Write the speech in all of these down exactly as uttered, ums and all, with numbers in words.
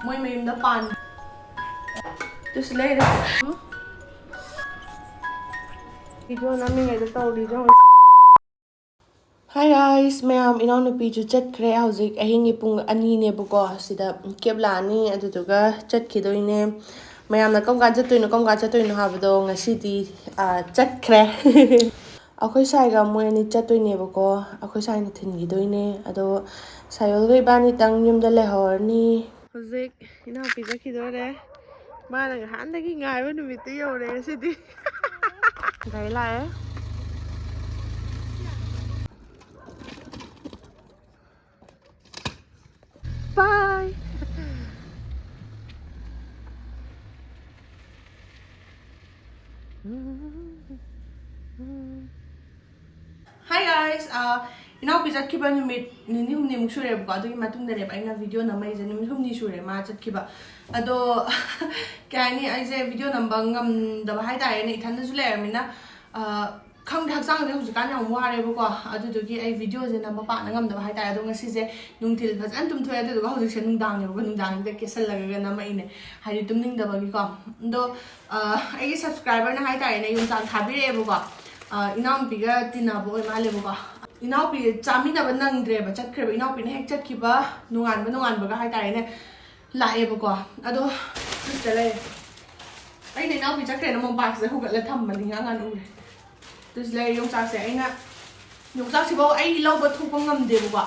ꯃꯣꯏ ꯃꯌꯨꯝꯗ ꯄꯥꯟ꯫ ꯑꯗꯨꯁꯨ ꯂꯩꯔꯦ꯫ ꯚꯤꯗꯤꯑꯣ ꯅꯝꯃꯤꯉꯩꯗ ꯇꯧꯔꯤꯁꯦ꯫ Hi guys, ꯃꯌꯥꯝ, ꯏꯅꯥꯎꯅꯨꯄꯤꯁꯨ ꯆꯠꯈ꯭ꯔꯦ꯫ ꯍꯧꯖꯤꯛ ꯑꯍꯤꯡꯒꯤ ꯄꯨꯡ ꯑꯅꯤꯅꯦꯕꯀꯣ꯫ ꯁꯤꯗ ꯀꯦꯞ ꯂꯥꯛꯑꯅꯤ, ꯑꯗꯨꯗꯨꯒ ꯆꯠꯈꯤꯗꯣꯏꯅꯦ꯫ ꯃꯌꯥꯝꯅ "ꯀꯔꯝ ꯀꯥꯟ ꯆꯠꯇꯣꯏꯅꯣ, ꯀꯔꯝ ꯀꯥꯟ ꯆꯠꯇꯣꯏꯅꯣ?" ꯍꯥꯏꯕꯗꯣ, ꯉꯁꯤꯗꯤ, ꯑꯥ, ꯆꯠꯈ꯭ꯔꯦ꯫ ꯑꯩꯈꯣꯏ ꯁꯥꯏꯒ ꯃꯣꯏ ꯑꯅꯤ ꯆꯠꯇꯣꯏꯅꯦꯕꯀꯣ꯫ ꯑꯩꯈꯣꯏ ꯁꯥꯏꯅ ꯊꯤꯟꯈꯤꯗꯣꯏꯅꯦ꯫ ꯑꯗꯣ ꯁꯥꯏꯌꯣꯜꯒ ꯏꯕꯥꯅꯤꯇꯪ ꯌꯨꯝꯗ ꯂꯩꯍꯧꯔꯅꯤ꯫ ꯍꯧꯖꯤꯛ ꯏꯅꯥꯎꯄꯤ ꯆꯠꯈꯤꯗꯣꯔꯦ꯫ ꯃꯥꯅ ꯉꯍꯥꯟꯗꯒꯤ ꯉꯥꯏꯕ ꯅꯨꯃꯤꯠꯇꯨ ꯌꯧꯔꯦ ꯉꯁꯤꯗꯤ꯫ ꯒꯥꯔꯤ ꯂꯥꯛꯑꯦ꯫ Bye. Hi guys, uh, ꯏꯅꯥꯎꯄꯤ ꯆꯠꯈꯤꯕ ꯅꯨꯃꯤꯠ ꯅꯤꯅꯤ ꯍꯨꯝꯅꯤꯃꯨꯛ ꯁꯨꯔꯦꯕꯀꯣ꯫ ꯑꯗꯨꯒꯤ ꯃꯇꯨꯡꯗꯅꯦꯕ ꯑꯩꯅ ꯚꯤꯗꯤꯑꯣ ꯅꯝꯃꯛꯏꯁꯦ꯫ ꯅꯨꯃꯤꯠ ꯍꯨꯝꯅꯤ ꯁꯨꯔꯦ ꯃꯥ ꯆꯠꯈꯤꯕ꯫ ꯑꯗꯣ ꯀꯩ ꯍꯥꯏꯅꯤ, ꯑꯩꯁꯦ ꯚꯤꯗꯤꯑꯣ ꯅꯝꯕ ꯉꯝꯗꯕ ꯍꯥꯏꯇꯥꯔꯦꯅꯦ, ꯏꯊꯟꯗꯁꯨ ꯂꯩꯔꯕꯅꯤꯅ꯫ ꯑ, ꯈꯪꯗꯦ, ꯍꯛꯆꯥꯡꯁꯦ ꯍꯧꯖꯤꯛꯀꯥꯟ ꯌꯥꯝ ꯋꯥꯔꯦꯕꯀꯣ꯫ ꯑꯗꯨꯗꯨꯒꯤ ꯑꯩ ꯚꯤꯗꯤꯑꯣꯁꯦ ꯅꯝꯕ ꯄꯥꯛꯅ ꯉꯝꯗꯕ ꯍꯥꯏꯇꯥꯔꯦ꯫ ꯑꯗꯣ ꯉꯁꯤꯁꯦ ꯅꯨꯡꯊꯤꯜ ꯐꯖꯅ ꯇꯨꯝꯊꯣꯛꯑꯦ, ꯑꯗꯨꯗꯨꯒ ꯍꯧꯖꯤꯛꯁꯦ ꯅꯨꯡꯗꯥꯡꯅꯦꯕꯀꯣ, ꯅꯨꯡꯗꯥꯡꯁꯤꯗ ꯀꯦꯁꯜꯂꯒ ꯅꯝꯃꯛꯏꯅꯦ, ꯍꯥꯏꯗꯤ ꯇꯨꯝꯅꯤꯡꯗꯕꯒꯤꯀꯣ꯫ ꯑꯗꯣ, ꯑ, ꯑꯩꯒꯤ ꯁꯕꯁꯀ꯭ꯔꯥꯏꯕꯔꯅ ꯍꯥꯏꯇꯥꯔꯦꯅꯦ, ꯌꯣꯡꯆꯥꯛ ꯊꯥꯕꯤꯔꯛꯑꯦꯕꯀꯣ꯫ ꯑ, ꯏꯅꯥꯎꯅꯨꯄꯤꯒ ꯇꯤꯟꯅꯕ ꯑꯣꯏ ꯃꯥꯜꯂꯦꯕꯀꯣ꯫ ꯏꯅꯥꯎꯄꯤ ꯆꯥꯃꯤꯟꯅꯕ ꯅꯪꯗ꯭ꯔꯦꯕ, ꯆꯠꯈ꯭ꯔꯦꯕ꯫ ꯏꯅꯥꯎꯄꯤꯅ ꯍꯦꯛ ꯆꯠꯈꯤꯕ ꯅꯣꯡꯉꯥꯟꯕ ꯅꯣꯡꯉꯥꯟꯕꯒ ꯍꯥꯏꯇꯥꯔꯦꯅꯦ, ꯂꯥꯛꯑꯦꯕꯀꯣ꯫ ꯑꯗꯣ ꯁꯤꯗ ꯂꯩꯔꯦ꯫ ꯑꯩꯅ ꯏꯅꯥꯎꯄꯤ ꯆꯠꯈ꯭ꯔꯦꯅ ꯃꯣꯝꯄꯥꯛꯁꯤꯗ ꯍꯨꯒꯠꯂ ꯊꯝꯕꯅꯤ, ꯉꯥꯡ ꯉꯥꯟ ꯎꯔꯦ꯫ ꯑꯗꯨꯁꯨ ꯂꯩꯔꯦ ꯌꯣꯡꯆꯥꯛꯁꯦ꯫ ꯑꯩꯅ ꯌꯣꯡꯆꯥꯛꯁꯤꯐꯥꯎ ꯑꯩ ꯂꯧꯕ ꯊꯣꯛꯄ ꯉꯝꯗꯦꯕꯀꯣ,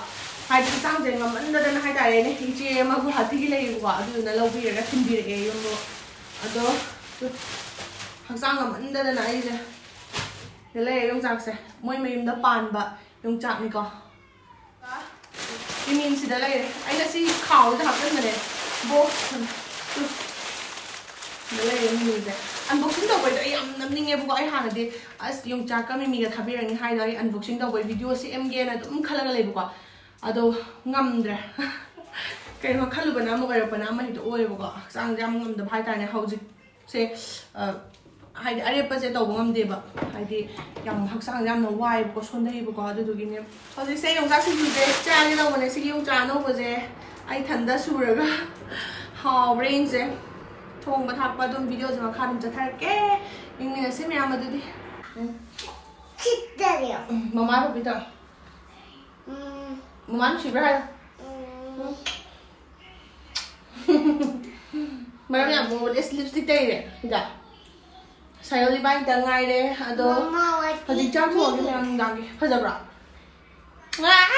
ꯍꯥꯏꯗꯤ ꯍꯛꯆꯥꯡꯁꯦ ꯉꯝꯃꯟꯗꯗꯅ ꯍꯥꯏꯇꯥꯔꯦꯅꯦ꯫ ꯏꯆꯦ ꯑꯃ ꯒꯨꯍꯥꯇꯤꯒꯤ ꯂꯩꯌꯦꯕꯀꯣ, ꯑꯗꯨꯗꯨꯅ ꯂꯧꯕꯤꯔꯒ ꯊꯤꯟꯕꯤꯔꯛꯑꯦ ꯌꯨꯝꯕꯨ꯫ ꯑꯗꯣ ꯍꯛꯆꯥꯡ ꯉꯝꯃꯟꯗꯗꯅ ꯑꯩꯁꯦ ꯁꯤꯗ ꯂꯩꯔꯦ ꯌꯣꯡꯆꯥꯛꯁꯦ꯫ ꯃꯣꯏ ꯃꯌꯨꯝꯗ ꯄꯥꯟꯕ ꯌꯣꯡꯆꯥꯛꯅꯤꯀꯣ꯫ ꯃꯤꯃꯤꯁꯤꯗ ꯂꯩꯔꯦ꯫ ꯑꯩꯅ ꯁꯤ ꯈꯥꯎꯁꯤꯗ ꯍꯥꯞꯆꯤꯟꯕꯅꯦ꯫ ꯕꯣꯛꯁ ꯁꯤꯗ ꯂꯩꯔꯦ ꯃꯤꯃꯤꯁꯦ꯫ ꯑꯟꯕꯣꯛꯁꯤꯡ ꯇꯧꯕꯩꯗꯣ ꯑꯩ ꯌꯥꯝ ꯅꯝꯅꯤꯡꯉꯦꯕꯀꯣ꯫ ꯑꯩ ꯍꯥꯟꯅꯗꯤ ꯑꯁ ꯌꯣꯡꯆꯥꯛꯀ ꯃꯤꯃꯤꯒ ꯊꯥꯕꯤꯔꯛꯅꯤ ꯍꯥꯏꯗꯣ ꯑꯩ ꯑꯟꯕꯣꯛꯁꯤꯡ ꯇꯧꯕꯩ ꯚꯤꯗꯤꯑꯣ ꯁꯦꯝꯒꯦꯅ ꯑꯗꯨꯝ ꯈꯜꯂꯒ ꯂꯩꯕꯀꯣ꯫ ꯑꯗꯣ ꯉꯝꯗ꯭ꯔꯦ꯫ ꯀꯩꯅꯣ ꯈꯜꯂꯨꯕꯅ ꯑꯃ ꯑꯣꯏꯔꯛꯄꯅ ꯑꯃ ꯍꯦꯛꯇ ꯑꯣꯏꯌꯦꯕꯀꯣ꯫ ꯍꯛꯆꯥꯡꯁꯦ ꯌꯥꯝ ꯉꯝꯗꯕ ꯍꯥꯏꯇꯥꯔꯦꯅꯦ ꯍꯧꯖꯤꯛ꯫ ꯁꯦ, ꯑ, ꯍꯥꯏꯗꯤ ꯑꯔꯦꯞꯄꯁꯦ ꯇꯧꯕ ꯉꯝꯗꯦꯕ, ꯍꯥꯏꯗꯤ ꯌꯥꯝ ꯍꯛꯆꯥꯡꯁꯦ ꯌꯥꯝꯅ ꯋꯥꯏꯑꯦꯕꯀꯣ, ꯁꯣꯟꯊꯩꯌꯦꯕꯀꯣ꯫ ꯑꯗꯨꯗꯨꯒꯤꯅꯦ ꯍꯧꯖꯤꯛꯁꯦ ꯌꯣꯡꯆꯥꯛ ꯁꯤꯡꯖꯨꯁꯦ ꯆꯥꯒꯦ ꯇꯧꯕꯅꯦ꯫ ꯁꯤꯒꯤ ꯌꯣꯡꯆꯥꯛ ꯑꯅꯧꯕꯁꯦ ꯑꯩ ꯊꯟꯗ ꯁꯨꯔꯒ ꯍꯥꯎꯕ꯭ꯔꯥ ꯌꯦꯡꯁꯦ꯫ ꯊꯣꯡꯕ ꯊꯥꯛꯄ ꯑꯗꯨꯝ videoꯁꯦ ꯃꯈꯥ ꯑꯗꯨꯝ ꯆꯠꯊꯔꯛꯀꯦ꯫ ꯌꯦꯡꯃꯤꯟꯅꯁꯤ ꯃꯌꯥꯝ ꯑꯗꯨꯗꯤ꯫ ꯎꯝ꯫ ꯈꯤꯠꯇꯔꯤꯌꯣ꯫ ꯎꯝ, ꯃꯃꯥ ꯄꯄꯤ ꯇꯧ꯫ ꯎꯝ꯫ ꯃꯃꯥ ꯅꯨꯡꯁꯤꯕ꯭ꯔꯥ ꯍꯥꯏꯌꯣ꯫ ꯎꯝ꯫ ꯃꯔꯝ ꯌꯥꯝ ꯃꯣꯛꯑꯦ꯫ ꯑꯁ, lipstick ꯇꯩꯔꯦ ꯁꯤꯗ꯫ ꯁꯥꯏꯌꯣ ꯏꯕꯥꯅꯤꯇꯪ ꯉꯥꯏꯔꯦ꯫ ꯑꯗꯣ ꯃꯃꯥ, ꯋꯥꯇꯤ ꯍꯧꯖꯤꯛ ꯆꯥꯛ ꯊꯣꯡꯉꯒꯦ ꯄꯤꯗꯦ꯫ ꯃꯌꯥꯝ ꯅꯨꯡꯗꯥꯡꯒꯤ꯫ ꯐꯖꯕ꯭ꯔꯥ? ꯉꯥ-,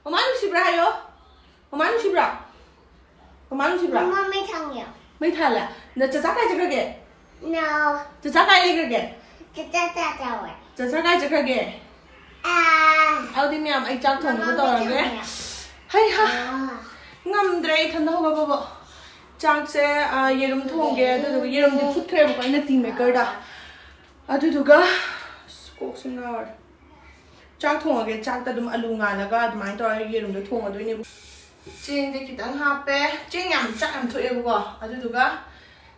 ꯃꯃꯥ ꯅꯨꯡꯁꯤꯕ꯭ꯔꯥ ꯍꯥꯏꯌꯣ꯫ ꯃꯃꯥ ꯅꯨꯡꯁꯤꯕ꯭ꯔꯥ? ꯃꯃꯥ ꯅꯨꯡꯁꯤꯕ꯭ꯔꯥ? ꯃꯃꯥ ꯃꯩ ꯊꯥꯡꯉꯦ꯫ ꯃꯩ ꯊꯥꯜꯂꯦ? ꯅ ꯆꯆꯥ ꯀꯥꯏ ꯆꯠꯈ꯭ꯔꯒꯦ? No꯫ ꯆꯆꯥ ꯀꯥꯏ ꯂꯩꯈ꯭ꯔꯒꯦ? ꯆꯆꯥ ꯆꯥ ꯆꯥꯎꯋꯦ꯫ ꯆꯆꯥ ꯀꯥꯏ ꯆꯠꯈ꯭ꯔꯒꯦ? ꯑꯥ꯫ ꯑꯗꯨꯗꯤ ꯃꯌꯥꯝ ꯑꯩ ꯆꯥꯛ ꯊꯣꯡꯅꯕ ꯃꯃꯥ ꯃꯩ ꯇꯧꯔꯒꯦ꯫ ꯊꯥꯡꯉꯦ꯫ ꯍꯩ ꯍꯥ꯫ ꯑꯥ꯫ ꯉꯝꯗ꯭ꯔꯦ ꯑꯩ ꯏꯊꯟꯗ ꯍꯧꯒꯠꯄꯕꯨ꯫ ꯆꯥꯛꯁꯦ, ꯑꯥ, ꯌꯦꯔꯨꯝ ꯊꯣꯡꯒꯦ꯫ ꯑꯗꯨꯗꯨꯒ ꯌꯦꯔꯨꯝꯗꯤ ꯐꯨꯠꯈ꯭ꯔꯦꯕꯀꯣ ꯑꯩꯅ tea makerꯗ꯫ ꯑꯗꯨꯗꯨꯒ ꯑꯁ, ꯀꯣꯛꯁꯦ ꯉꯥꯎꯔꯦ꯫ ꯆꯥꯛ ꯊꯣꯡꯉꯒꯦ꯫ ꯆꯥꯛꯇ ꯑꯗꯨꯝ ꯑꯂꯨ ꯉꯥꯜꯂꯒ ꯑꯗꯨꯃꯥꯏꯅ ꯇꯧꯔꯒ ꯌꯦꯔꯨꯝꯗꯣ ꯊꯣꯡꯉꯗꯣꯏꯅꯦꯕ꯫ ꯆꯦꯡꯁꯦ ꯈꯤꯇꯪ ꯍꯥꯞꯄꯦ꯫ ꯆꯦꯡ ꯌꯥꯝ, ꯆꯥꯛ ꯌꯥꯝ ꯊꯣꯛꯑꯦꯕꯀꯣ꯫ ꯑꯗꯨꯗꯨꯒ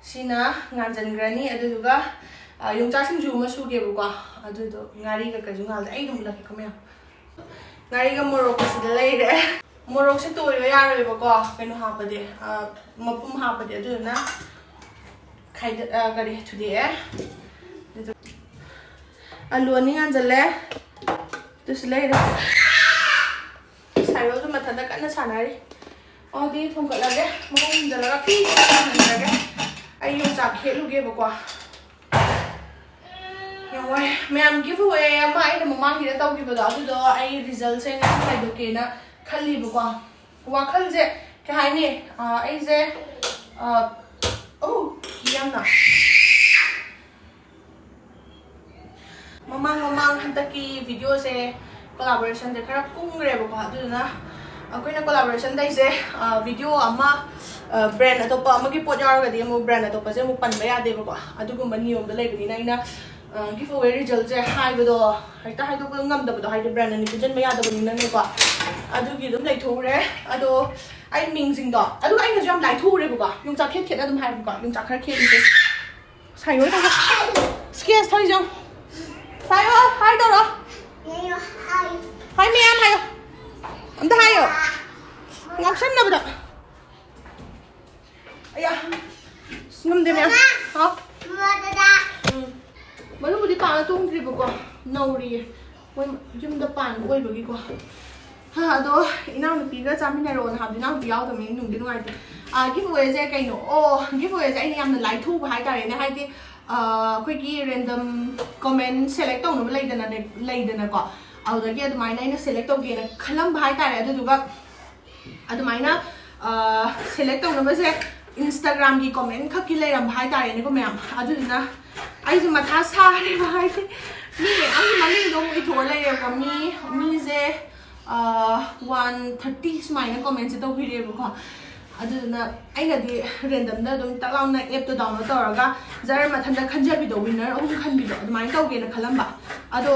ꯁꯤꯅ ꯉꯥꯟꯖꯟꯈ꯭ꯔꯅꯤ꯫ ꯑꯗꯨꯗꯨꯒ, ꯑ, ꯌꯣꯡꯆꯥꯛ ꯁꯤꯡꯖꯨ ꯑꯃ ꯁꯨꯒꯦꯕꯀꯣ꯫ ꯑꯗꯨꯗꯣ ꯉꯥꯔꯤꯒ ꯀꯩꯁꯨ ꯉꯥꯜꯗꯦ꯫ ꯑꯩ ꯑꯗꯨꯝ ꯎꯠꯂꯛꯀꯦꯀꯣ ꯃꯌꯥꯝ꯫ ꯉꯥꯔꯤꯒ ꯃꯣꯔꯣꯛꯀ ꯁꯤꯗ ꯂꯩꯔꯦ꯫ ꯃꯣꯔꯣꯛꯁꯦ ꯇꯣꯏꯕ ꯌꯥꯔꯣꯏꯕꯀꯣ, ꯀꯩꯅꯣ ꯍꯥꯞꯄꯗꯤ, ꯑ, ꯃꯄꯨꯝ ꯍꯥꯞꯄꯗꯤ꯫ ꯑꯗꯨꯗꯨꯅ ꯈꯥꯏꯗ-, ꯑ, ꯀꯔꯤ, ꯊꯨꯗꯦꯛꯑꯦ꯫ ꯑꯗꯨ ꯑꯂꯨ ꯑꯅꯤ ꯉꯥꯟꯖꯜꯂꯦ꯫ ꯑꯗꯨꯁꯨ ꯂꯩꯔꯦ꯫ ꯁꯥꯏꯔꯣꯁꯨ ꯃꯊꯟꯇ ꯀꯟꯅ ꯁꯥꯟꯅꯔꯤ꯫ ꯑꯗꯨꯗꯤ ꯊꯣꯡꯒꯠꯂꯒꯦ꯫ ꯃꯈꯨꯝ ꯈꯨꯝꯖꯤꯜꯂꯒ ꯐꯤ ꯊꯝꯖꯤꯜꯂꯒꯦ꯫ ꯑꯩ ꯌꯣꯡꯆꯥꯛ ꯈꯦꯠꯂꯨꯒꯦꯕꯀꯣ꯫ ꯌꯦꯡꯉꯣ, ꯃꯌꯥꯝ giveaway ꯑꯃ ꯑꯩꯅ ꯃꯃꯥꯡꯒꯤꯗ ꯇꯧꯈꯤꯕꯗꯣ, ꯑꯗꯨꯗꯣ ꯑꯩ resultꯁꯦ ꯉꯁꯤ ꯈꯥꯏꯗꯣꯛꯀꯦꯅ ꯈꯜꯂꯤꯕꯀꯣ꯫ ꯋꯥꯈꯜꯁꯦ ꯀꯩ ꯍꯥꯏꯅꯤ, ꯑ, ꯑꯩꯁꯦ, ꯑ, ꯑꯧ, ꯀꯤ ꯌꯥꯝꯅ꯫ ꯃꯃꯥꯡ ꯃꯃꯥꯡ ꯍꯟꯗꯛꯀꯤ videoꯁꯦ collaborationꯁꯦ ꯈꯔ ꯀꯨꯝꯈ꯭ꯔꯦꯕꯀꯣ, ꯑꯗꯨꯗꯨꯅ ꯑꯩꯈꯣꯏꯅ collaboration ꯇꯧꯔꯤꯁꯦ, ꯑ, video ꯑꯃ, ꯑ, brand ꯑꯇꯣꯞꯄ ꯑꯃꯒꯤ ꯄꯣꯠ ꯌꯥꯎꯔꯒꯗꯤ ꯑꯃꯨꯛ brand ꯑꯇꯣꯞꯄꯁꯦ ꯑꯃꯨꯛ ꯄꯟꯕ ꯌꯥꯗꯦꯕꯀꯣ, ꯑꯗꯨꯒꯨꯝꯕ ꯅꯤꯌꯣꯝꯗ ꯂꯩꯕꯅꯤꯅ ꯑꯩꯅ, ꯑ, giveaway resultꯁꯦ ꯍꯥꯏꯕꯗꯣ ꯍꯦꯛꯇ ꯍꯥꯏꯗꯣꯛꯄ ꯉꯝꯗꯕꯗꯣ, ꯍꯥꯏꯗꯤ brand ꯑꯅꯤ ꯄꯨꯟꯁꯤꯟꯕ ꯌꯥꯗꯕꯅꯤꯅꯅꯦꯀꯣ, ꯑꯗꯨꯒꯤ ꯑꯗꯨꯝ ꯂꯩꯊꯣꯛꯎꯔꯦ꯫ ꯑꯗꯣ ꯑꯩ ꯃꯤꯡꯁꯤꯡꯗꯣ, ꯑꯗꯨꯒ ꯑꯩꯅꯁꯨ ꯌꯥꯝ ꯂꯥꯏꯊꯣꯛꯎꯔꯦꯕꯀꯣ, ꯌꯣꯡꯆꯥꯛ ꯈꯦꯠ ꯈꯦꯠꯅ ꯑꯗꯨꯝ ꯍꯥꯏꯕꯀꯣ, ꯌꯣꯡꯆꯥꯛ ꯈꯔ ꯈꯦꯠꯂꯤꯁꯦ꯫ ꯁꯥꯏꯌꯣ ꯇꯧꯔꯣ꯫ Sketch ꯇꯧꯔꯤꯁꯦ ꯌꯦꯡꯉꯣ꯫ ꯁꯥꯏꯌꯣ, hi ꯇꯧꯔꯣ꯫ ꯌꯦꯡꯉꯣ, hi꯫ Hi ꯃꯌꯥꯝ ꯍꯥꯏꯌꯣ꯫ ꯑꯝꯇ ꯍꯥꯏꯌꯣ꯫ ꯉꯥꯎꯁꯟꯅꯕꯗ꯫ ꯑꯌꯥ꯫ ꯑꯁ, ꯉꯝꯗꯦ ꯃꯌꯥꯝ꯫ ꯍꯥꯎ꯫ ꯃꯃꯥ, ꯗꯗꯥ꯫ ꯎꯝ꯫ ꯃꯔꯨꯕꯨꯗꯤ ꯄꯥꯅ ꯇꯣꯡꯗ꯭ꯔꯤꯕꯀꯣ꯫ ꯅꯧꯔꯤꯌꯦ꯫ ꯃꯣꯏ ꯌꯨꯝꯗ ꯄꯥꯟꯕ ꯑꯣꯏꯕꯒꯤꯀꯣ꯫ ꯍꯥ, ꯑꯗꯣ ꯏꯅꯥꯎꯅꯨꯄꯤꯒ ꯆꯥꯃꯤꯟꯅꯔꯣꯅ ꯍꯥꯏꯕꯗꯤ ꯏꯅꯥꯎꯅꯨꯄꯤ ꯌꯥꯎꯗꯕꯅꯤꯅ ꯅꯨꯡꯗꯤ ꯅꯨꯡꯉꯥꯏꯇꯦ꯫ ꯑꯥ, ꯒꯤꯐ ꯑꯋꯦꯁꯦ ꯀꯩꯅꯣ? ꯑꯣ, ꯒꯤꯐ ꯑꯋꯦꯁꯦ ꯑꯩꯅ ꯌꯥꯝꯅ ꯂꯥꯏꯊꯣꯛꯎꯕ ꯍꯥꯏꯇꯥꯔꯦꯅꯦ꯫ ꯍꯥꯏꯗꯤ, ꯑꯥ, ꯑꯩꯈꯣꯏꯒꯤ ꯔꯦꯟꯗꯝ ꯀꯣꯃꯦꯟ ꯁꯦꯂꯦꯛ ꯇꯧꯅꯕ ꯂꯩꯗꯅ, ꯂꯩꯗꯅꯀꯣ꯫ ꯑꯗꯨꯗꯒꯤ ꯑꯗꯨꯃꯥꯏꯅ ꯑꯩꯅ ꯁꯦꯂꯦꯛ ꯇꯧꯒꯦꯅ ꯈꯜꯂꯝꯕ ꯍꯥꯏꯇꯥꯔꯦ꯫ ꯑꯗꯨꯗꯨꯒ ꯑꯗꯨꯃꯥꯏꯅ, ꯑꯥ, ꯁꯦꯂꯦꯛ ꯇꯧꯅꯕꯁꯦ Instagram-ꯒꯤ ꯀꯣꯃꯦꯟ ꯈꯛꯀꯤ ꯂꯩꯔꯝꯕ ꯍꯥꯏꯇꯥꯔꯦꯅꯦꯀꯣ ꯃꯌꯥꯝ꯫ ꯑꯗꯨꯗꯨꯅ ꯑꯩꯁꯨ ꯃꯊꯥ ꯁꯥꯔꯦꯕ, ꯍꯥꯏꯗꯤ ꯃꯤ ꯃꯌꯥꯝꯒꯤ ꯃꯃꯤꯡꯗꯣ ꯑꯃꯨꯛ ꯏꯊꯣꯛꯑ ꯂꯩꯔꯦꯕꯀꯣ꯫ ꯃꯤ, ꯃꯤꯁꯦ, ꯑꯥ, one thirty ꯁꯨꯃꯥꯏꯅ ꯀꯣꯃꯦꯟꯁꯦ ꯇꯧꯕꯤꯔꯦꯕꯀꯣ꯫ ꯑꯗꯨꯗꯨꯅ ꯑꯩꯅꯗꯤ ꯔꯦꯟꯗꯝꯗ ꯑꯗꯨꯝ ꯇꯛ ꯂꯥꯎꯅ ꯑꯦꯞꯇꯣ ꯗꯥꯎꯟꯂꯣꯗ ꯇꯧꯔꯒ ꯖꯔ ꯃꯊꯟꯇ ꯈꯟꯖꯕꯤꯗꯣ, ꯋꯤꯟꯅꯔ ꯑꯍꯨꯝ ꯈꯟꯕꯤꯗꯣ, ꯑꯗꯨꯃꯥꯏꯅ ꯇꯧꯒꯦꯅ ꯈꯜꯂꯝꯕ꯫ ꯑꯗꯣ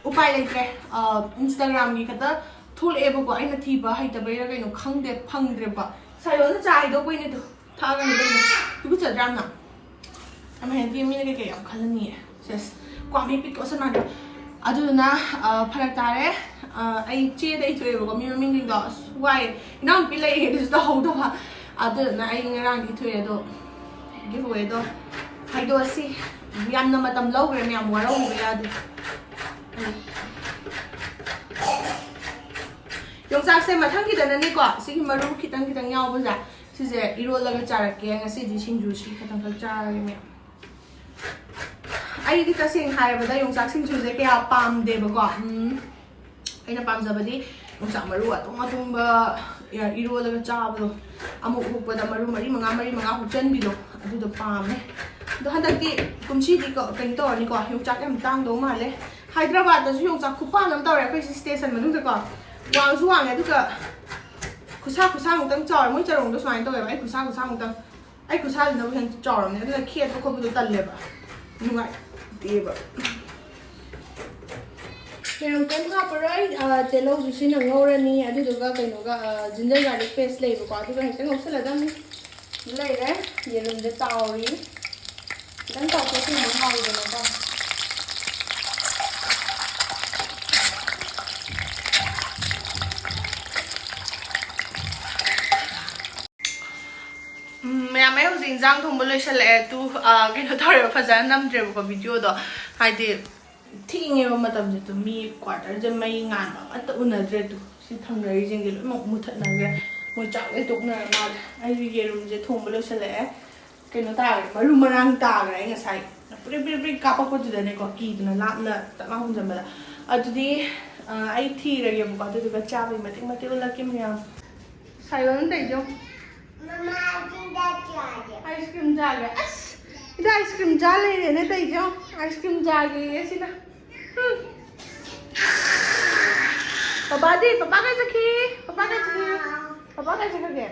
ꯎꯄꯥꯏ ꯂꯩꯇ꯭ꯔꯦ, ꯑꯥ, Instagram-ꯒꯤ ꯈꯛꯇ ꯊꯣꯛꯂꯛꯑꯦꯕꯀꯣ꯫ ꯑꯩꯅ ꯊꯤꯕ ꯍꯩꯇꯕꯩꯔꯥ ꯀꯩꯅꯣ ꯈꯪꯗꯦ, ꯐꯪꯗ꯭ꯔꯦꯕ꯫ ꯁꯥꯏꯌꯣꯅ ꯆꯥ ꯍꯩꯗꯣꯛꯄꯩꯅꯦ ꯑꯗꯣ꯫ ꯊꯛꯑꯒꯅꯤ ꯀꯩꯅꯣ꯫ ꯇꯨꯀꯠꯆꯗ꯭ꯔꯥ ꯌꯥꯝꯅ? ꯌꯥꯝ ꯍꯩꯅꯗꯦ, ꯃꯤꯅ ꯀꯩꯀꯩ ꯌꯥꯝ ꯈꯜꯂꯅꯤꯌꯦ꯫ ꯁꯦꯁ꯫ ꯀ꯭ꯋꯥ ꯃꯍꯤ ꯄꯤꯛ ꯀꯣꯠꯁꯟ ꯃꯥꯟꯕ꯫ ꯑꯗꯨꯗꯨꯅ, ꯑ, ꯐꯔꯛ ꯇꯥꯔꯦ꯫ ꯑ, ꯑꯩ ꯆꯦꯗ ꯏꯊꯣꯛꯑꯦꯕꯀꯣ ꯃꯤ ꯃꯃꯤꯡꯁꯤꯡꯗꯣ꯫ ꯑꯁ, ꯋꯥꯏ꯫ ꯏꯅꯥꯎꯅꯨꯄꯤ ꯂꯩꯔꯤꯉꯩꯗꯁꯨ ꯇꯧꯍꯧꯗꯕ꯫ ꯑꯗꯨꯗꯨꯅ ꯑꯩ ꯉꯔꯥꯡꯗꯤ ꯏꯊꯣꯛꯑꯦ ꯑꯗꯣ꯫ ꯒꯤꯐ ꯑꯋꯦꯗꯣ ꯍꯥꯏꯗꯣꯛꯑꯁꯤ꯫ ꯌꯥꯝꯅ ꯃꯇꯝ ꯂꯧꯈ꯭ꯔꯦ ꯃꯌꯥꯝ, ꯋꯥꯔꯧꯕꯤꯕ ꯌꯥꯗꯦ꯫ ꯌꯣꯡꯆꯥꯛꯁꯦ ꯃꯊꯪꯒꯤꯗꯅꯅꯦꯀꯣ, ꯁꯤꯒꯤ ꯃꯔꯨ ꯈꯤꯇꯪ ꯈꯤꯇꯪ ꯌꯥꯎꯕꯁꯦ, ꯁꯤꯁꯦ ꯏꯔꯣꯜꯂꯒ ꯆꯥꯔꯛꯀꯦ꯫ ꯉꯁꯤꯗꯤ ꯁꯤꯡꯖꯨꯁꯤ ꯈꯤꯇꯪꯈꯛ ꯆꯥꯔꯒꯦ ꯃꯌꯥꯝ꯫ ꯑꯩꯗꯤ ꯇꯁꯦꯡꯅ ꯍꯥꯏꯔꯕꯗ ꯌꯣꯡꯆꯥꯛ ꯁꯤꯡꯖꯨꯁꯦ ꯀꯌꯥ ꯄꯥꯝꯗꯦꯕꯀꯣ꯫ ꯎꯝ, ꯑꯩꯅ ꯄꯥꯝꯖꯕꯗꯤ ꯌꯣꯡꯆꯥꯛ ꯃꯔꯨ ꯑꯇꯣꯡ ꯑꯇꯣꯡꯕ ꯏꯔꯣꯜꯂꯒ ꯆꯥꯕꯗꯣ, ꯑꯃꯨꯛ ꯍꯨꯛꯄꯗ ꯃꯔꯨ ꯃꯔꯤ ꯃꯉꯥ, ꯃꯔꯤ ꯃꯉꯥ ꯍꯨꯛꯆꯟꯕꯤꯗꯣ, ꯑꯗꯨꯗꯣ ꯄꯥꯝꯃꯦ꯫ ꯑꯗꯣ ꯍꯟꯗꯛꯇꯤ, ꯀꯨꯝꯁꯤꯗꯤ ꯀꯣ-, ꯀꯩꯅꯣ ꯇꯧꯔꯅꯤꯀꯣ, ꯌꯣꯡꯆꯥꯛ ꯌꯥꯝ ꯇꯥꯡꯗꯧ ꯃꯥꯜꯂꯦ꯫ ꯍꯥꯏꯗ꯭ꯔꯕꯥꯗꯇꯁꯨ ꯌꯣꯡꯆꯥꯛ ꯈꯨꯄꯥꯟ ꯑꯃ ꯇꯧꯔꯦ ꯑꯩꯈꯣꯏ ꯁꯤ ꯁ꯭ꯇꯦꯁꯟ ꯃꯅꯨꯡꯗꯀꯣ꯫ ꯋꯥꯡꯁꯨ ꯋꯥꯡꯉꯦ, ꯑꯗꯨꯒ ꯈꯨꯁꯥ ꯈꯨꯁꯥꯃꯨꯛꯇꯪ ꯆꯥꯎꯔꯦ꯫ ꯃꯣꯏ ꯆꯔꯣꯡꯗꯣ ꯁꯨꯃꯥꯏꯅ ꯇꯧꯋꯦꯕ, ꯑꯩ ꯈꯨꯁꯥ ꯈꯨꯁꯥꯃꯨꯛꯇꯪ꯫ ꯑꯩ ꯈꯨꯠꯁꯥꯁꯤꯅꯕꯨ ꯍꯦꯟꯅ ꯆꯥꯎꯔꯝꯅꯦ, ꯑꯗꯨꯅ ꯈꯦꯠꯄ ꯈꯣꯠꯄꯗꯣ ꯇꯜꯂꯦꯕ, ꯅꯨꯡꯉꯥꯏꯇꯦꯕ꯫ ꯃꯌꯥꯝ ꯀꯩꯝ ꯍꯥꯞꯄꯔꯣꯏ꯫ ꯑ, ꯇꯤꯜꯍꯧꯁꯨ ꯁꯤꯅ ꯉꯧꯔꯅꯤ, ꯑꯗꯨꯗꯨꯒ ꯀꯩꯅꯣꯒ, ꯑ, ginger garlic paste ꯂꯩꯕꯀꯣ, ꯑꯗꯨꯒ ꯍꯦꯛꯇ ꯉꯧꯁꯜꯂꯗꯝꯅꯤ꯫ ꯂꯩꯔꯦ꯫ ꯌꯦꯔꯨꯝꯁꯦ ꯇꯥꯎꯔꯤ꯫ ꯈꯤꯇꯪ ꯇꯥꯎꯊꯣꯛꯄꯤꯕꯅ ꯍꯥꯎꯋꯤꯗꯅꯀꯣ꯫ ꯏꯟꯖꯥꯡ ꯊꯣꯡꯕ ꯂꯣꯏꯁꯜꯂꯛꯑꯦ꯫ ꯇꯨ, ꯑ, ꯀꯩꯅꯣ ꯇꯧꯔꯦꯕ, ꯐꯖꯅ ꯅꯝꯗ꯭ꯔꯦꯕꯀꯣ ꯚꯤꯗꯤꯑꯣꯗꯣ, ꯍꯥꯏꯗꯤ ꯊꯦꯡꯉꯦꯕ ꯃꯇꯝꯁꯦ꯫ ꯇꯨ ꯃꯤ ꯀ꯭ꯋꯥꯇꯔꯁꯦ ꯃꯩ ꯉꯥꯟꯕ ꯑꯃꯠꯇ ꯎꯅꯗ꯭ꯔꯦ꯫ ꯇꯨ ꯁꯤ ꯊꯪꯅꯔꯤꯁꯤꯡꯁꯦ ꯂꯣꯏꯅꯃꯛ ꯃꯨꯊꯠꯅꯈ꯭ꯔꯦ꯫ ꯃꯣꯏ ꯆꯥꯛ ꯂꯣꯏ ꯇꯣꯛꯅꯔ ꯃꯥꯜꯂꯦ꯫ ꯑꯩꯁꯨ ꯌꯦꯔꯨꯝꯁꯦ ꯊꯣꯡꯕ ꯂꯣꯏꯁꯜꯂꯛꯑꯦ꯫ ꯀꯩꯅꯣ ꯇꯥꯈ꯭ꯔꯦ, ꯃꯔꯨ ꯃꯔꯥꯡ ꯇꯥꯈ꯭ꯔꯦ꯫ ꯑꯩ ꯉꯁꯥꯏ ꯄ꯭ꯔꯤꯛ ꯄ꯭ꯔꯤꯛ ꯄ꯭ꯔꯤꯛ ꯀꯥꯞꯄꯛꯄꯗꯨꯗꯅꯦꯀꯣ, ꯀꯤꯗꯅ ꯂꯥꯞꯅ ꯇꯞꯅ ꯍꯣꯡꯖꯟꯕꯗ꯫ ꯑꯗꯨꯗꯤ, ꯑ, ꯑꯩ ꯊꯤꯔꯒꯦꯕꯀꯣ, ꯑꯗꯨꯗꯨꯒ ꯆꯥꯕꯒꯤ ꯃꯇꯦꯛ ꯃꯇꯦꯛ ꯎꯠꯂꯛꯀꯦ ꯃꯌꯥꯝ꯫ ꯁꯥꯏꯕꯅ ꯇꯩꯖꯧ꯫ ꯃꯃꯥ, ꯆꯤꯟꯖꯥꯛ ꯆꯥꯒꯦ꯫ ꯑꯥꯏꯁ ꯀ꯭ꯔꯤꯝ ꯆꯥꯒꯦ꯫ ꯑꯁ, ꯁꯤꯗ ꯑꯥꯏꯁ ꯀ꯭ꯔꯤꯝ ꯆꯥ ꯂꯩꯔꯦꯅꯦ ꯇꯩꯖꯧ꯫ ꯑꯥꯏꯁ ꯀ꯭ꯔꯤꯝ ꯆꯥꯒꯦꯌꯦ ꯁꯤꯅ꯫ ꯍꯨꯝ꯫ ꯄꯄꯥꯗꯤ? ꯄꯄꯥ ꯀꯥꯏ ꯆꯠꯈꯤ? ꯄꯄꯥ ꯀꯥꯏ ꯆꯠꯈꯤ? ꯄꯄꯥ ꯀꯥꯏ ꯆꯠꯈ꯭ꯔꯒꯦ?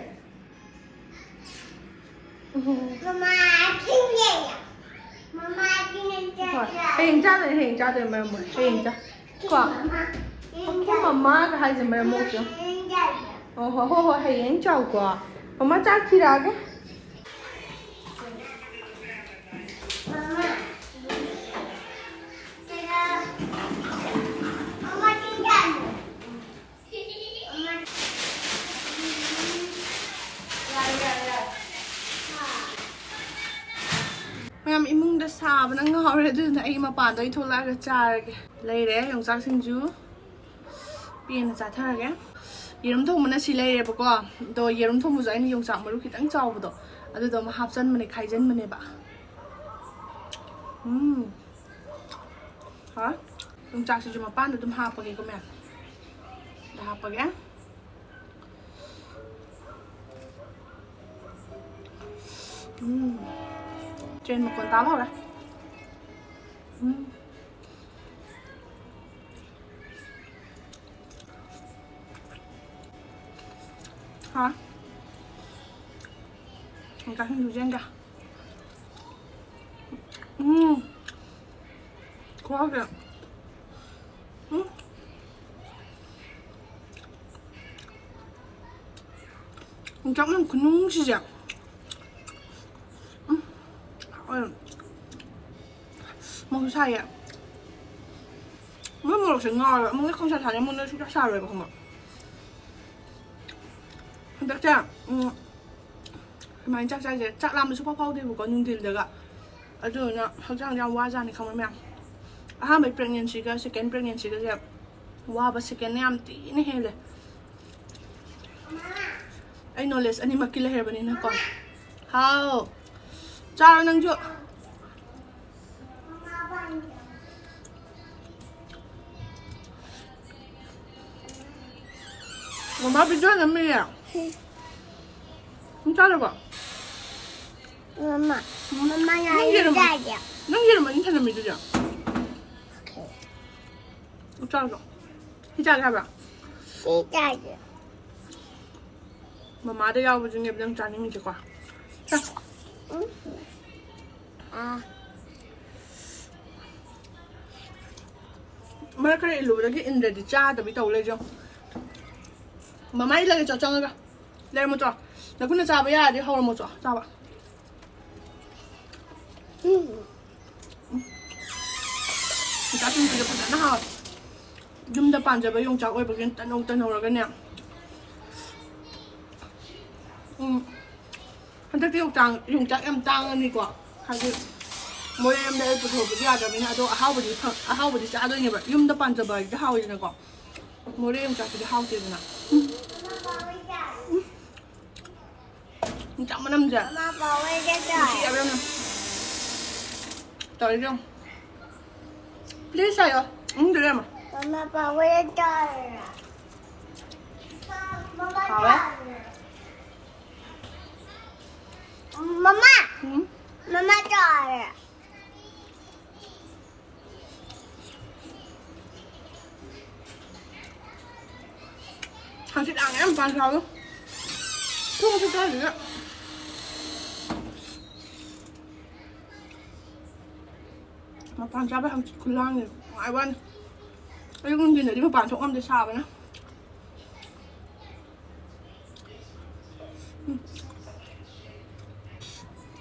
ꯎꯝ꯫ ꯃꯃꯥ, ꯆꯤꯟꯖꯥꯛ꯫ ꯃꯃꯥ, ꯆꯤꯟꯖꯥꯛ ꯍꯣꯏ꯫ ꯆꯥꯒꯦ꯫ ꯍꯌꯦꯡ ꯆꯥꯗꯣꯏꯅꯦ, ꯍꯌꯦꯡ ꯆꯥꯗꯣꯏꯅꯦ, ꯃꯔꯝ ꯃꯣꯛꯑꯦ꯫ ꯍꯌꯦꯡ ꯆꯥ-, ꯀꯣ? ꯃꯃꯥ, ꯆꯤꯟꯖꯥꯛ꯫ ꯑꯩꯈꯣꯏ ꯃꯃꯥꯒ ꯍꯥꯏꯁꯦ ꯃꯔꯝ ꯃꯣꯛꯇꯦ꯫ ꯍꯌꯦꯡ ꯆꯥꯒꯦ꯫ ꯑꯣ, ꯍꯣ, ꯍꯣ, ꯍꯣꯏ, ꯍꯌꯦꯡ ꯆꯥꯎꯀꯣ꯫ ꯃꯃꯥ ꯆꯥꯛ ꯊꯤꯔꯛꯑꯒꯦ꯫ ꯃꯃꯥ꯫ ꯆꯤꯟꯖꯥꯛ꯫ ꯃꯃꯥ, ꯆꯤꯟꯖꯥꯛ꯫ ꯃꯌꯥꯝ, ꯏꯃꯨꯡꯗ ꯁꯥꯕꯅ ꯉꯥꯎꯔꯦ, ꯑꯗꯨꯗꯨꯅ ꯑꯩ ꯃꯄꯥꯟꯗ ꯑꯣꯏꯅ ꯊꯣꯛꯂꯛꯑꯒ ꯆꯥꯔꯒꯦ꯫ ꯂꯩꯔꯦ ꯌꯣꯡꯆꯥꯛ ꯁꯤꯡꯖꯨ, ꯄꯦꯟꯅ ꯆꯥꯊꯔꯒꯦ꯫ ꯌꯦꯔꯨꯝ ꯊꯣꯡꯕꯅ ꯁꯤ ꯂꯩꯔꯦꯕꯀꯣ, ꯑꯗꯣ ꯌꯦꯔꯨꯝ ꯊꯣꯡꯕꯁꯨ ꯑꯩꯅ ꯌꯣꯡꯆꯥꯛ ꯃꯔꯨ ꯈꯤꯇꯪ ꯆꯥꯎꯕꯗꯣ, ꯑꯗꯨꯗꯣ ꯑꯃ ꯍꯥꯞꯆꯟꯕꯅꯦ, ꯈꯥꯏꯖꯟꯕꯅꯦꯕ꯫ ꯎꯝ꯫ ꯍꯣꯏ꯫ ꯌꯣꯡꯆꯥꯛꯁꯤꯁꯨ ꯃꯄꯥꯟꯗ ꯑꯗꯨꯝ ꯍꯥꯞꯄꯒꯦꯀꯣ ꯃꯌꯥꯝ꯫ ꯑꯗ ꯍꯥꯞꯄꯒꯦ꯫ ꯎꯝ꯫ ꯇ꯭ꯔꯦꯟ ꯃꯈꯣꯟ ꯇꯥꯕ ꯍꯧꯔꯦ꯫ ꯎꯝ꯫ ꯍꯥ? ꯌꯣꯡꯆꯥꯛ ꯁꯤꯡꯖꯨ ꯆꯦꯟꯒꯦ꯫ ꯎꯝ꯫ ꯈꯨꯍꯥꯎꯁꯦ꯫ ꯎꯝ꯫ ꯌꯣꯡꯆꯥꯛ ꯃꯅꯝ ꯈꯨꯅꯨꯡꯁꯤꯁꯦ꯫ ꯎꯝ꯫ ꯍꯥꯎꯋꯦ꯫ ꯃꯣꯔꯣꯛꯁꯨ ꯁꯥꯏꯌꯦ꯫ ꯃꯣꯏ ꯃꯣꯔꯣꯛꯁꯦ ꯉꯥꯎꯋꯦꯕ꯫ ꯑꯃꯨꯛꯅ ꯈꯪꯁꯥ ꯁꯥꯅꯤ, ꯑꯃꯨꯛꯅ ꯁꯨꯡꯁꯥ ꯁꯥꯔꯣꯏꯕ, ꯈꯪꯕ꯭ꯔꯥ? ꯍꯟꯗꯛꯁꯦ, ꯎꯝ, ꯁꯨꯃꯥꯏꯅ ꯆꯥꯛ ꯆꯥꯏꯁꯦ ꯆꯥꯛ ꯂꯥꯝꯕꯁꯨ ꯄꯥꯎ ꯐꯥꯎꯗꯦꯕꯀꯣ ꯅꯨꯡꯊꯤꯜꯗꯒ꯫ ꯑꯗꯨꯗꯨꯅ ꯍꯛꯆꯥꯡꯁꯦ ꯌꯥꯝ ꯋꯥꯖꯥꯅꯤ ꯈꯪꯕ ꯃꯌꯥꯝ꯫ ꯑꯍꯥꯟꯕꯩ ꯄ꯭ꯔꯦꯒꯅꯦꯟꯁꯤꯒ ꯁꯦꯀꯦꯟ ꯄ꯭ꯔꯦꯒꯅꯦꯟꯁꯤꯒꯁꯦ ꯋꯥꯕ ꯁꯦꯀꯦꯟꯅ ꯌꯥꯝ ꯊꯤꯅ ꯍꯦꯜꯂꯦ꯫ ꯑꯩ ꯅꯣꯂꯦꯖ ꯑꯅꯤꯃꯛꯀꯤ ꯂꯩꯔꯕꯅꯤꯅꯀꯣ꯫ ꯍꯥꯎ, ꯆꯥꯔꯣ ꯅꯪꯁꯨ꯫ ꯃꯃꯥ ꯄꯤꯖꯅꯕꯅꯦ꯫ ꯅꯪ ꯆꯥꯔꯕꯣ? ꯃꯃꯥ, ꯃꯃꯥ ꯅꯪ ꯌꯦꯔꯨꯝ, ꯌꯥꯏꯌꯦ꯫ ꯅꯪ ꯌꯦꯔꯨꯝ ꯑꯅꯤ ꯊꯅꯝꯃꯤꯗꯨꯗꯤ꯫ ꯆꯥꯔꯣ꯫ ꯁꯤ ꯆꯥꯒꯦ ꯍꯥꯏꯕ꯭ꯔꯥ? ꯁꯤ ꯆꯥꯏꯌꯦ꯫ ꯃꯃꯥꯗ ꯌꯥꯎꯕꯁꯤꯅꯦꯕ ꯅꯪ ꯆꯥꯅꯤꯡꯉꯤꯁꯦꯀꯣ꯫ ꯆꯥ꯫ ꯎꯝ꯫ ꯑꯥ꯫ ꯃꯔꯛ ꯈꯔ ꯏꯜꯂꯨꯕꯗꯒꯤ ꯏꯟꯗ꯭ꯔꯗꯤ ꯆꯥꯗꯕꯤ ꯇꯧ ꯂꯩꯖꯣ꯫ ꯃꯃꯥ ꯏꯜꯂꯒꯦ ꯆꯣ, ꯆꯪꯉꯒ꯫ ꯂꯩꯔꯝꯃꯣ ꯆꯣ꯫ ꯅꯈꯨꯠꯅ ꯆꯥꯕ ꯌꯥꯔꯗꯤ ꯍꯧꯔꯝꯃꯣ ꯆꯣ, ꯆꯥꯕ꯫ ꯎꯝ꯫ ꯌꯣꯡꯆꯥꯛ ꯁꯤꯡꯖꯨꯁꯦ ꯐꯖꯅ ꯍꯥꯎꯋꯦ꯫ ꯌꯨꯝꯗ ꯄꯥꯟꯖꯕ ꯌꯣꯡꯆꯥꯛ ꯑꯣꯏꯕꯒꯤ ꯇꯅꯧ ꯇꯅꯧꯔꯒꯅꯦ꯫ ꯎꯝ꯫ ꯍꯟꯗꯛꯇꯤ ꯌꯣꯡꯆꯥꯛ, ꯌꯣꯡꯆꯥꯛ ꯌꯥꯝ ꯇꯥꯡꯉꯅꯤꯀꯣ꯫ ꯍꯥꯏꯗꯤ ꯃꯣꯔꯦꯔꯣꯝꯗ ꯑꯩ ꯄꯨꯊꯣꯔꯛꯄꯗꯤ ꯌꯥꯗ꯭ꯔꯕꯅꯤꯅ꯫ ꯑꯗꯣ ꯑꯍꯥꯎꯕꯗꯤ ꯐꯪ-, ꯑꯍꯥꯎꯕꯗꯤ ꯆꯥꯗꯣꯏꯅꯦꯕ꯫ ꯌꯨꯝꯗ ꯄꯥꯟꯖꯕ ꯍꯥꯏꯗꯤ ꯍꯥꯎꯋꯤꯗꯅꯀꯣ꯫ ꯃꯣꯔꯦ ꯌꯣꯡꯆꯥꯛꯁꯤꯗꯤ ꯍꯥꯎꯇꯦꯗꯅ꯫ ꯌꯣꯡꯆꯥꯛ ꯃꯅꯝꯁꯦ ꯃꯃꯥ ꯄꯥꯎꯋꯦꯗ ꯅꯨꯡꯁꯤ ꯆꯥꯏ꯫ ꯌꯥꯝꯅ꯫ ꯇꯧꯔꯤꯁꯦ ꯌꯦꯡꯉꯣ꯫ Please ꯍꯥꯏꯌꯣ꯫ ꯎꯝꯗꯨꯗꯤ ꯌꯦꯡꯉꯣ꯫ ꯃꯃꯥ ꯄꯥꯎꯋꯦꯗ ꯆꯥꯏ꯫ ꯃꯃꯥ ꯍꯥꯎꯋꯦ꯫ ꯆꯥꯏ꯫ ꯃꯃꯥ, ꯎꯝ꯫ ꯃꯃꯥ ꯆꯥꯏ꯫ ꯍꯪꯆꯤꯠ ꯂꯥꯡꯉꯦ ꯌꯥꯝ ꯄꯥꯟ ꯁꯥꯕ꯫ ꯊꯣꯡꯁꯨ ꯇꯥꯗꯦꯗ꯫ ꯃꯄꯥꯟ ꯆꯥꯕ ꯍꯪꯆꯤꯠ ꯈꯨꯂꯥꯡꯅꯦ꯫ ꯅꯨꯡꯉꯥꯏꯕ ꯋꯥꯅꯤ꯫ ꯑꯌꯨꯛ ꯅꯨꯡꯊꯤꯟꯗꯗꯤ ꯃꯄꯥꯟ ꯊꯣꯛ ꯉꯝꯗꯦ ꯁꯥꯕꯅ꯫ ꯎꯝ꯫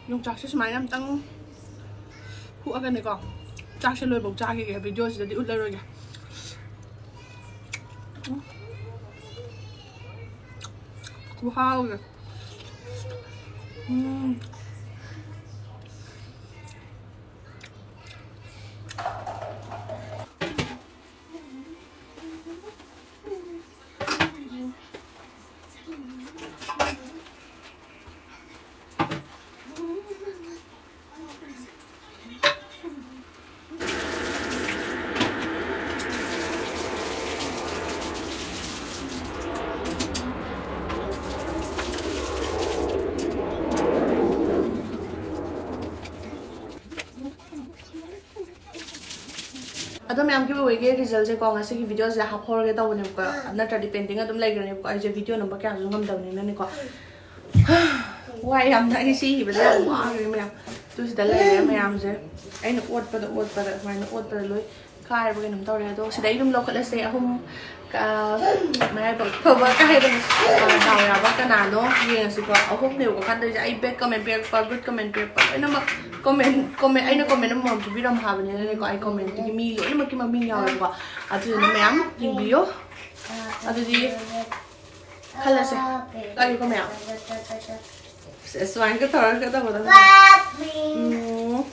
ꯌꯣꯡꯆꯥꯛꯁꯦ ꯁꯨꯃꯥꯏꯅ ꯑꯝꯇꯪ ꯍꯨꯛꯑꯒꯅꯦꯀꯣ꯫ ꯆꯥꯛꯁꯦ ꯂꯣꯏꯐꯥꯎ ꯆꯥꯈꯤꯒꯦ꯫ Video ꯁꯤꯗꯗꯤ ꯎꯠꯂꯔꯣꯏꯒꯦ꯫ ꯎꯝ꯫ ꯈꯨꯍꯥꯎꯁꯦ꯫ ꯎꯝ꯫ ꯑꯗꯣ ꯃꯌꯥꯝ, ꯒꯤꯐ ꯑꯋꯦꯒꯤ ꯔꯤꯖꯜꯁꯦꯀꯣ, ꯉꯁꯤꯒꯤ ꯚꯤꯗꯤꯑꯣꯁꯤꯗ ꯍꯥꯞꯍꯧꯔꯒꯦ ꯇꯧꯕꯅꯦꯕꯀꯣ, ꯅꯠꯇ꯭ꯔꯗꯤ ꯄꯦꯟꯗꯤꯡ ꯑꯗꯨꯝ ꯂꯩꯈ꯭ꯔꯅꯦꯕꯀꯣ꯫ ꯑꯩꯁꯦ ꯚꯤꯗꯤꯑꯣ ꯅꯝꯕ ꯀꯌꯥꯁꯨ ꯉꯝꯗꯕꯅꯤꯅꯅꯦꯀꯣ꯫ ꯋꯥꯏ ꯌꯥꯝꯅ, ꯑꯩ ꯁꯤ ꯏꯕꯗ ꯌꯥꯝ ꯋꯥꯈ꯭ꯔꯦ ꯃꯌꯥꯝ꯫ ꯑꯗꯨ ꯁꯤꯗ ꯂꯩꯔꯦ ꯃꯌꯥꯝꯁꯦ꯫ ꯑꯩꯅ ꯑꯣꯠꯄꯗ ꯑꯣꯠꯄꯗ ꯁꯨꯃꯥꯏꯅ ꯑꯣꯠꯄꯗ ꯂꯣꯏ ꯀꯥꯏꯔꯕ ꯀꯩꯅꯣꯝ ꯇꯧꯔꯦ꯫ ꯑꯗꯣ ꯁꯤꯗꯩ ꯑꯗꯨꯝ ꯂꯧꯈꯠꯂꯁꯦ꯫ ꯑꯍꯨꯝ ꯀ-, ꯃꯔꯥꯏꯕꯛ ꯐꯕ ꯀꯥꯏꯗꯅ, ꯑ, ꯗꯥꯎ ꯌꯥꯕ ꯀꯅꯥꯅꯣ ꯌꯦꯡꯉꯁꯤꯀꯣ꯫ ꯑꯍꯨꯝꯅꯦꯕꯀꯣ ꯈꯟꯗꯣꯏꯁꯦ꯫ ꯑꯩ ꯕꯦꯗ ꯀꯃꯦꯟ ꯄꯤꯔꯛꯄ, ꯒꯨꯗ ꯀꯃꯦꯟ ꯄꯤꯔꯛꯄ ꯂꯣꯏꯅꯃꯛ, ꯀꯃꯦꯟ, ꯀꯃꯦꯟ, ꯑꯩꯅ ꯀꯃꯦꯟ ꯑꯃꯃꯝ ꯄꯤꯕꯤꯔꯝꯃꯣ ꯍꯥꯏꯕꯅꯤꯅꯅꯦꯀꯣ, ꯑꯩ ꯀꯃꯦꯟꯇꯨꯒꯤ ꯃꯤ ꯂꯣꯏꯅꯃꯛꯀꯤ ꯃꯃꯤꯡ ꯌꯥꯎꯋꯦꯕꯀꯣ꯫ ꯑꯗꯨꯗꯨꯅ ꯃꯌꯥꯝ ꯌꯦꯡꯕꯤꯌꯣ꯫ ꯑꯗꯨꯗꯤ ꯈꯜꯂꯁꯦ꯫ ꯀꯔꯤꯀꯣ ꯃꯌꯥꯝ? ꯁꯦ, ꯁꯨꯃꯥꯏꯅꯒ ꯇꯧꯔꯒ ꯇꯧꯒꯗꯕꯅꯦ꯫ ꯎꯝ꯫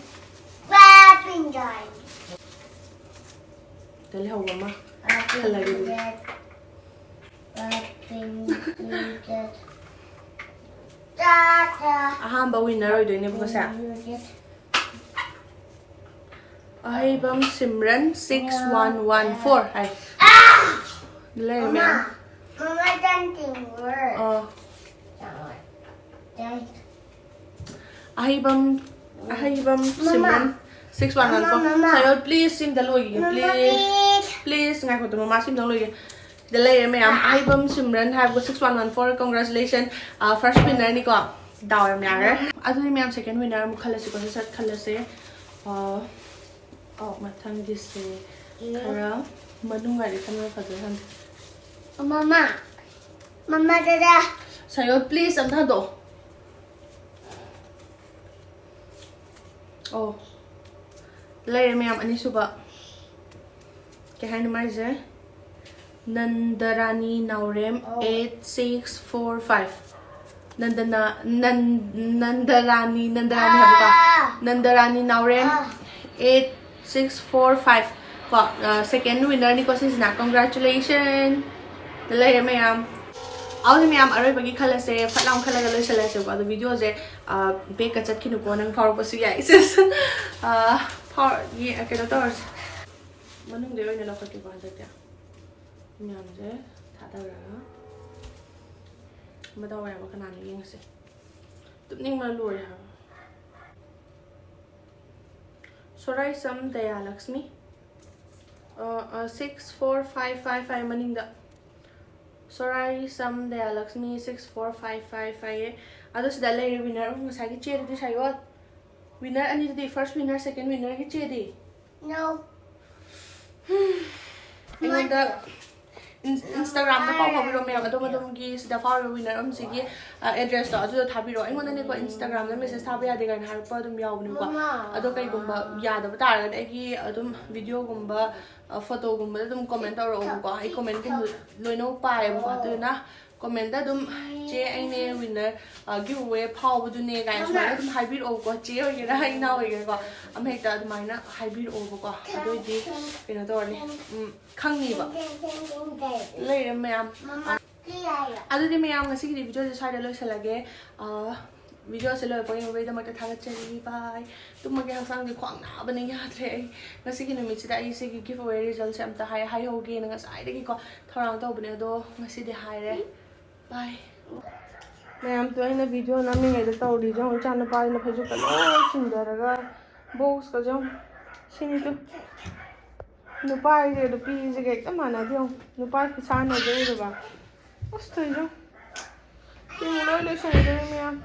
ꯗ ꯂꯩꯍꯧꯕ ꯑꯃ ꯈꯜꯂꯒꯦ ꯑꯗꯨꯗꯤ꯫ ꯑꯍꯥꯟꯕ ꯋꯤꯟꯅꯔ ꯑꯣꯏꯗꯣꯏꯅꯦꯕꯀꯣ ꯁꯦ꯫ ꯑꯍꯩꯕꯝ ꯁꯤꯝꯔꯟ six one one four ꯍꯥꯏ꯫ ꯂꯩꯔꯦ ꯃꯌꯥꯝ꯫ Mama, something worse. ꯑꯥ꯫ ꯑꯍꯩꯕꯝ, ꯑꯍꯩꯕꯝ ꯃꯃꯥ꯫ ꯁꯤꯝꯔꯟ six one one four. ꯃꯃꯥ, ꯃꯃꯥ꯫ ꯁꯥꯌꯣꯜ, please, ꯁꯤꯝꯇ ꯂꯣꯏꯈꯤꯒꯦ, ꯃꯃꯥ, please. Please. Please, ꯉꯥꯏꯈꯣ, ꯃꯃꯥ, ꯁꯤꯝꯇ ꯂꯣꯏꯒꯦ꯫ ꯁꯤꯗ ꯂꯩꯔꯦ ꯃꯌꯥꯝ, ꯑꯍꯩꯕꯝ ꯁꯤꯝꯔꯟ ꯍꯥꯏꯕꯀꯣ, six one one four, congratulation, ꯑ, first winner ꯅꯤꯀꯣ꯫ ꯗꯥꯎ ꯌꯥꯝ ꯌꯥꯈ꯭ꯔꯦ꯫ ꯑꯗꯨꯗꯤ ꯃꯌꯥꯝ, second winner ꯑꯃꯨꯛ ꯈꯜꯂꯁꯤꯀꯣ, ꯁꯠ ꯁꯠ ꯈꯜꯂꯁꯦ꯫ ꯑ, ꯑꯣ, ꯃꯊꯪꯒꯤꯁꯦ ꯈꯔ ꯃꯅꯨꯡ ꯋꯥꯏꯗ ꯈꯟꯕꯅ ꯐꯗꯣꯏꯔꯥ ꯈꯪꯗꯦ꯫ ꯃꯃꯥ, ꯃꯃꯥ, ꯗꯗꯥ꯫ ꯁꯥꯌꯣꯜ, please, ꯑꯝꯇ ꯍꯟꯗꯣꯛꯑꯣ꯫ ꯑꯣ, ꯂꯩꯔꯦ ꯃꯌꯥꯝ, ꯑꯅꯤꯁꯨꯕ꯫ ꯀꯩ ꯍꯥꯏꯅꯣ ꯃꯥꯏꯁꯦ? ꯅꯟꯗꯔꯥꯅꯤ ꯅꯥꯎꯔꯦꯝ, ꯑꯣ꯫ Eight six four five꯫ ꯅꯟꯗꯅ ꯅꯟ ꯅꯟꯗꯔꯥꯅꯤ ꯅꯟꯗꯔꯥꯅꯤ ꯍꯥꯏꯕꯀꯣ, ꯅꯟꯗꯔꯥꯅꯤ ꯅꯥꯎꯔꯦꯝ, eight six four five ꯀꯣ, second winner ꯅꯤꯀꯣ ꯁꯤꯁꯤꯅ꯫ Congratulation꯫ ꯂꯩꯔꯦ ꯃꯌꯥꯝ꯫ ꯑꯗꯨꯗꯤ ꯃꯌꯥꯝ, ꯑꯔꯣꯏꯕꯒꯤ ꯈꯜꯂꯁꯦ, ꯐꯠ ꯂꯥꯎꯅ ꯈꯜꯂꯒ ꯂꯣꯏꯁꯤꯜꯂꯁꯦꯀꯣ꯫ ꯑꯗꯣ ꯚꯤꯗꯤꯑꯣꯁꯦ ꯕꯦꯛꯀ ꯆꯠꯈꯤꯅꯨꯀꯣ, ꯅꯪ ꯐꯥꯎꯔꯛꯄꯁꯨ ꯌꯥꯏ꯫ ꯁꯤꯁ꯫ ꯐꯥꯎꯔ ꯀꯩꯅꯣ ꯇꯧꯔꯁꯦ꯫ ꯃꯅꯨꯡꯗ ꯑꯣꯏꯅ ꯂꯧꯈꯠꯀꯦꯀꯣ ꯍꯟꯗꯛꯇꯤ꯫ ꯃꯌꯥꯝꯁꯦ ꯊꯥꯗꯔꯒ꯫ ꯃꯗꯥꯎ ꯌꯥꯕ ꯀꯅꯥꯅꯣ ꯌꯦꯡꯉꯁꯦ꯫ ꯇꯨꯝꯅꯤꯡꯕꯅ ꯂꯣꯏꯔꯦ ꯍꯥꯏꯕ꯫ Soraisam Dayalakshmi. Six four five five five ꯃꯅꯤꯡꯗ꯫ Soraisam ꯗꯌꯥꯂꯛꯁꯃꯤ six four five five ꯍꯥꯏꯌꯦ꯫ ꯑꯗꯣ ꯁꯤꯗ ꯂꯩꯔꯦ winner ꯑꯍꯨꯝ, ꯉꯁꯥꯏꯒꯤ ꯆꯦꯗꯨꯗꯤ ꯁꯥꯏꯌꯣ꯫ Winner ꯑꯅꯤꯗꯨꯗꯤ, first winner, second winnerꯒꯤ ꯆꯦꯗꯤ? No꯫ ꯑꯩꯉꯣꯟꯗ ꯏꯟꯁꯇꯥꯒ꯭ꯔꯥꯝꯗ ꯄꯥꯎ ꯐꯥꯎꯕꯤꯔꯣ ꯃꯌꯥꯝ꯫ ꯑꯗꯣꯝ ꯑꯗꯣꯝꯒꯤ ꯁꯤꯗ ꯐꯥꯎꯔꯤꯕ winner ꯑꯍꯨꯝꯁꯤꯒꯤ ꯑꯦꯗ꯭ꯔꯦꯁꯇꯣ ꯑꯗꯨꯗ ꯊꯥꯕꯤꯔꯛꯑꯣ꯫ ꯑꯩꯉꯣꯟꯗꯅꯦꯀꯣ ꯏꯟꯁꯇꯥꯒ꯭ꯔꯥꯝꯗ ꯃꯦꯁꯦꯁ ꯊꯥꯕ ꯌꯥꯗꯦ ꯀꯥꯏꯅ ꯍꯥꯏꯔꯛꯄ ꯑꯗꯨꯝ ꯌꯥꯎꯕꯅꯦꯀꯣ꯫ ꯑꯗꯣ ꯀꯩꯒꯨꯝꯕ ꯌꯥꯗꯕ ꯇꯥꯔꯒꯗꯤ ꯑꯩꯒꯤ ꯑꯗꯨꯝ ꯚꯤꯗꯤꯑꯣꯒꯨꯝꯕ, ꯐꯣꯇꯣꯒꯨꯝꯕꯗ ꯑꯗꯨꯝ ꯀꯣꯃꯦꯟ ꯇꯧꯔꯛꯑꯣꯕꯀꯣ꯫ ꯑꯩ ꯀꯣꯃꯦꯟꯒꯨꯝꯕ ꯂꯣꯏꯅꯃꯛ ꯄꯥꯏꯌꯦꯕꯀꯣ꯫ ꯑꯗꯨꯅ ꯀꯣꯃꯦꯟꯗ ꯑꯗꯨꯝ "ꯆꯦ, ꯑꯩꯅꯦ winner, giveaway ꯐꯥꯎꯕꯗꯨꯅꯦ" ꯀꯥꯏꯅ ꯁꯨꯃꯥꯏꯅ ꯑꯗꯨꯝ ꯍꯥꯏꯕꯤꯔꯛꯑꯣꯀꯣ꯫ ꯆꯦ ꯑꯣꯏꯒꯦꯔꯥ ꯏꯅꯥꯎ ꯑꯣꯏꯒꯦꯔꯥꯀꯣ, ꯑꯃ ꯍꯦꯛꯇ ꯑꯗꯨꯃꯥꯏꯅ ꯍꯥꯏꯕꯤꯔꯛꯑꯣꯕꯀꯣ꯫ ꯑꯗꯨꯑꯣꯏꯗꯤ ꯀꯩꯅꯣ ꯇꯧꯔꯅꯤ, ꯎꯝ, ꯈꯪꯅꯤꯕ꯫ ꯂꯩꯔꯦ ꯃꯌꯥꯝ꯫ ꯑꯗꯨꯗꯤ ꯃꯌꯥꯝ, ꯉꯁꯤꯒꯤꯗꯤ ꯚꯤꯗꯤꯑꯣꯁꯦ ꯁ꯭ꯋꯥꯏꯗ ꯂꯣꯏꯁꯤꯜꯂꯒꯦ꯫ ꯚꯤꯗꯤꯑꯣꯁꯦ ꯂꯣꯏꯔꯛꯄ ꯌꯦꯡꯕꯒꯤꯗꯃꯛꯇ ꯊꯥꯒꯠꯆꯔꯤ꯫ ꯕꯥꯏ꯫ ꯇꯨꯝꯃꯒꯦ, ꯍꯛꯆꯥꯡꯁꯦ ꯈ꯭ꯋꯥꯡ ꯅꯥꯕꯅ ꯌꯥꯗ꯭ꯔꯦ꯫ ꯑꯩ ꯉꯁꯤꯒꯤ ꯅꯨꯃꯤꯠꯁꯤꯗ ꯑꯩ ꯁꯤꯒꯤ giveaway resultꯁꯦ ꯑꯝꯇ ꯍꯥꯏ ꯍꯥꯏꯍꯧꯒꯦꯅ ꯉꯁꯥꯏꯗꯒꯤꯀꯣ ꯊꯧꯔꯥꯡ ꯇꯧꯕꯅꯦ, ꯑꯗꯣ ꯉꯁꯤꯗꯤ ꯍꯥꯏꯔꯦ꯫ ꯕꯥꯏ꯫ ꯃꯌꯥꯝꯗꯣ ꯑꯩꯅ ꯚꯤꯗꯤꯑꯣ ꯅꯝꯃꯤꯉꯩꯗ ꯇꯧꯔꯤꯁꯦ ꯌꯦꯡꯉꯣ, ꯏꯆꯥ ꯅꯨꯄꯥꯁꯤꯅ ꯐꯩꯖꯨꯞꯀ ꯂꯣꯏ ꯆꯤꯡꯊꯔꯒ ꯕꯣꯛꯁꯀꯁꯦ ꯌꯦꯡꯉꯣ꯫ ꯁꯤꯅꯤꯗꯣ꯫ ꯅꯨꯄꯥꯒꯤ ꯅꯨꯄꯤꯁꯤꯒ ꯍꯦꯛꯇ ꯃꯥꯟꯅꯗꯦ ꯌꯦꯡꯉꯣ꯫ ꯅꯨꯄꯥ ꯈꯨꯠꯁꯥꯟꯅꯁꯦ ꯎꯔꯕ? ꯑꯁ ꯇꯧꯔꯤꯁꯦ ꯌꯦꯡꯉꯣ꯫ ꯌꯦꯡꯉꯣ, ꯂꯣꯏ ꯂꯣꯏꯁꯟꯈ꯭ꯔꯦ ꯃꯌꯥꯝ꯫